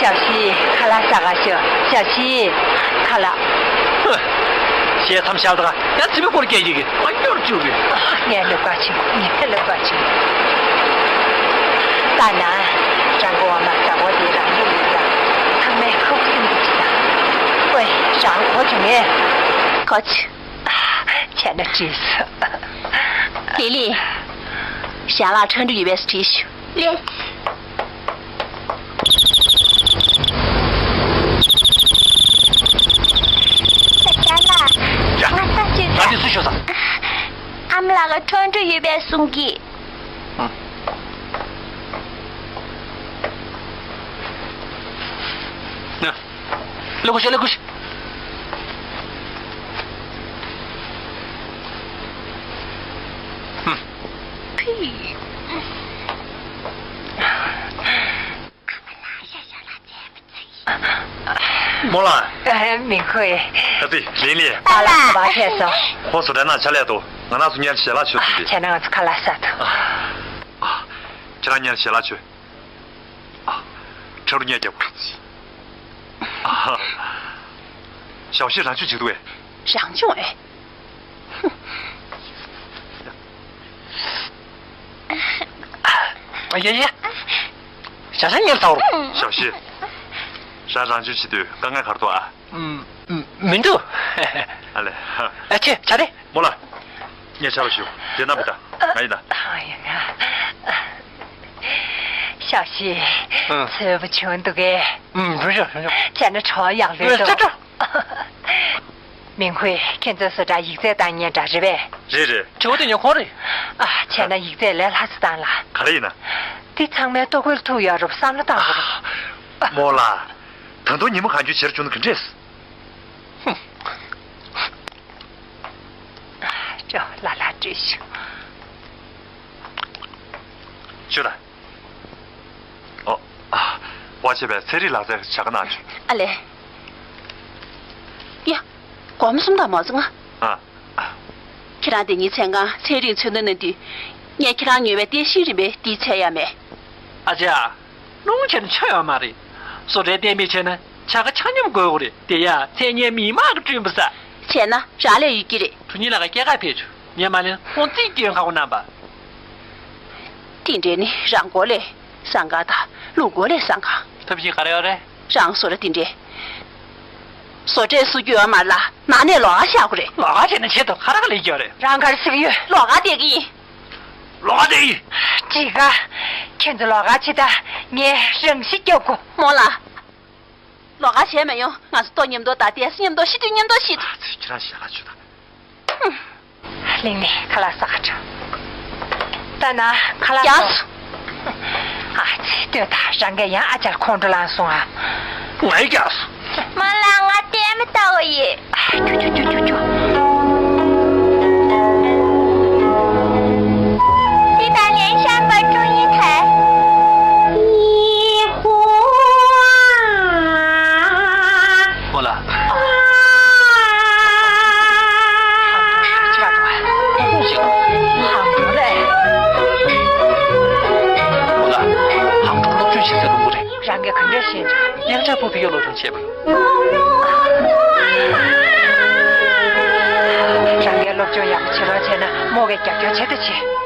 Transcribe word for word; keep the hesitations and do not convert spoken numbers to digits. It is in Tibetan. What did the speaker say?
ཞབས་ཕྱི། ཁ་ལག་ཟ་ག་ཤོག་ཞབས་ཕྱི། ཁ་ལག་ཧུ། བཤད་མཚམས་བཞག་དང་། ཡ། ཙི་པའི་སྐོར་སྐད་ཅིག་གིས་ང་སྐྱོར་བཅུག་གི། ངས་ལབ་ག་བྱེད། ངས་ལབ་ག་བྱེད། ལྟ་ན། རང་གི་འོ་མ་ཟ་གོ་དེ་རང་ཉིད་ཡིན་ཀྱང་། ཚང་མས་ཁུག་སིམ་གྱི་བྱེད་དང་། ཨོའི། རང་གོ་བྱུང་ངས། གོ་བྱུང་། བྱས་ན་བྲིས་སོ། ལི་ལི། ཞལ་ལག་ཁྲ་འབྲུ་ཡོད་པས་བྲིས་ཤོག་ལེ། ད་ཅག་ལ། ཡ། ང་ད་ཅི་ད། ང་འདི་སུ་ཤོད་ས། ཨ་མ་ལགས་ཀྱིས་ཁྲ་འབྲུ་ཡོད་པས་གསུང་གི། ཨ། ན། ལོག་ཤོག་ལོག་ཤོག་ཧུམ། ཕི། རྨོ་ལགས། ཨ། མིང་ཁུ་ཡེ། ཨ་ཙི། ལིང་ལིང་། པཱ་ལགས་ག་པར་ཕེབས་སོང་། ཁོང་བཟོ་གྲྭའི་ནང་ཕྱག་ལས་འདུག་ང་རང་ཚོ་མཉམ་དུ་ཞལ་ལག་མཆོད་ཐུབ་ཀྱི། བྱས་ན་ང་ཚོ་ཁ་ལག་ཟ་ཐུབ། ཨ། ཨ། ཁྱེད་རང་མཉམ་དུ་ཞལ་ལག་མཆོད། ཨ། ཁྲ་འབྲུ་གཉེར་རྒྱབ། ཨ། ཞའོ་ཤི་རང་ཆུ་བྱེད་འདུག་གས། རང་བྱུང་ཨེ། ཡ་ཡ། ཞ་ཞ་ཉལ་ཚར། ཞའོ་ཤི། རང་རང་བྱུང་བྱེད་དུས་དཀའ་ངལ་ག་རེ་འདུག་ཨ། ཨུམ། མི་འདུག་ཨ་ལེ། ཨ་ཁྱེད་ཆ་རེ། རྨོ་ལགས། ངས་ཆ་རོགས་ཞུ། དེ་ན་མི་ད། ང་ཡིན་ད། ཨ་ཡ་ང་། ཞའོ་ཤི། ཨ། ཚོས་པ་བྱུང་འདུག་གས། ཨུམ། བྱུང་བྱུང་བྱུང་བྱུང་། བྱས་ན་གྲོགས་ཡག་ལོས་ཨ། འདུག་ཅོ་ཅོ། མིང་ཁུ་ཡེ། ཁྱེད་ཚོའི་བཟོ་གྲྭ་ཡིག་ཚད་བཏང་མཁན་འདྲ་རེད་པས། རེད་རེད། དྲི་བ་དེ་ཉོ་ཁོང་རེད། ཨ། བྱས་ན་ཡིག་ཚད་ལས་ལྷག་ཙམ་བཏང་ལ། ག་རེ་ཡིན་ན། འདི་ཚང་མའི་ལྟོ་གོས་ལ་ཐུག་ཡོད་རེད་བསམ་བློ་བཏང་དགོས་རེད། རྨོ་ལགས། ད་དུང་ཉིན་མོ་གང་བྱུང་བྱེད་རྒྱུ་ནི་ག་འདྲས། ཧུམ། ཅོ་ལ་ལ་བྲིས་ཤིག་ཅོ་ལ། ཨོ། ཨ། བ་བྱས་པའི་ཚན་རིག་ལག་རྩལ་བྱ་དགའ་གནང་བྱུང་། ཨ་ལེ། ཡ། སྒོར་མོ་སུམ་སྟོང་མ་བཙུགས་ང་། ཨ། ཁྱེད་རང་དེ་ཉིན་མཚན་གང་ཚན་རིག་འཚོལ་སྣང་གནང་དུས། ངས་ཁྱེད་རང་ཉོས་པའི་ལྟས་ཤིང་རིམ་པས་འདི་འཚོལ་ཡ་མེད། ཨ་ཅག་རླུང་ཆེ་ན་ཆ་ཡོད་མ་རེད། བཟོ་གྲྭའི་གཏན་འབེབས་བྱས་ན་བྱ་དགའ་ཆ་སྙོམས་དགོས་དགོས་རེད། དེ་ཡང་མཚན་སྙན་མི་མང་གིས་བསྐྲུན་པ་ས། བྱས་ན་རང་ལས་ཡོད་ཀྱི་རེད། ཕྲུ་གུ་ལགས་ཀྱིས་སྐྱེལ་གར་ཕེབས་བྱུང་། ངས་མ་ལེན་ཁོང་རྩིས་སྐྱོན་ཁག་པོ་གནང་པ། དེ་འདྲས་ནི་རང་མགོ་ལས་བཟང་ག་དང་ལུག་མགོ་ལས་བཟང་ག། ཐབས་ཤེས་ག་རེ་ཡོད་རེད། རང་བཟོ་གྲྭ་དེ་འདྲས། བཟོ་གྲྭས་བཟོ་རྒྱུ་ཡོད་མ་རེད་ལ། ནང་ནས་ལོགས་ཀ་བཞག་དགོས་རེད། ལོགས་ཀ་བྱས་ན་ཆེད་དུ་ཁ་རག་ལས་ཀྱི་ཡོད་རེད། རང་ག་རེ་ཟེར་གྱི་ཡོད། ལོགས་ཀ་བསྡད་ཀྱི་ཡིན། ལོགས་ཀ་བསྡད་ཀྱི་ཡིན། འགྲིག་ག་ཁྱེད་ཚོ་ལོགས་ཀ་བྱེད་ད། ངས་རང་ཤི་རྒྱབ་དགོས། རྨོ་ལགས། ལོགས་ཀ་བྱས་མ་ཡོང་། ང་ཚོ་ལྟོ་མཉམ་དུ་དང་བསྡད་ས་མཉམ་དུ། ཤི་དུས་མཉམ་དུ་ཤི། ཨ་ཙི། ཁྱེད་རང་ཞལ་ལག་མཆོད་དང་། ཧུམ། ལིང་ལིང་། ཁ་ལག་ཟ་ག་འགྲོ། ལྟ་ན་ཁ་ལག་རྒྱགས་སོ། ཨ་ཙི། ལྟོས་དང་། རང་གིས་ཡང་ཨ་ཅག་ལ་ཁོང་ཁྲོ་ལངས་སོང་ཨ། ང་ཡི་རྒྱགས་སོ། རྨོ་ལགས། ང་ལྟད་མོ་ལྟ་གི་ཡིན། ཨ། ཁྱོ་ཁྱོ་ཁྱོ་ཁྱོ་ཁྱོ། 知道连上班中一台。 རྨོ་ལགས། ཧང་ཀྲོང་ལ་ཅི་ག་འགྲོ་བ། ཧང་ཀྲོང་ལ། རྨོ་ལགས། ཧང་ཀྲོང་སློབ་སྦྱོང་བྱེད་ས་ལུང་པ་རེད། རང་གིས་ག་འདྲ་ཤེས་ཀྱང་། དབྱངས་འཆར་ཕུར་བུའི་སློབ་སྦྱོང་བྱས་པ་རེད། རང་གིས་སློབ་སྦྱོང་ཡག་པོ་བྱེད་རོགས་བྱས་ན་རྨོ་གིས་རྒྱབ་སྐྱོར་བྱེད་དང་བྱེད།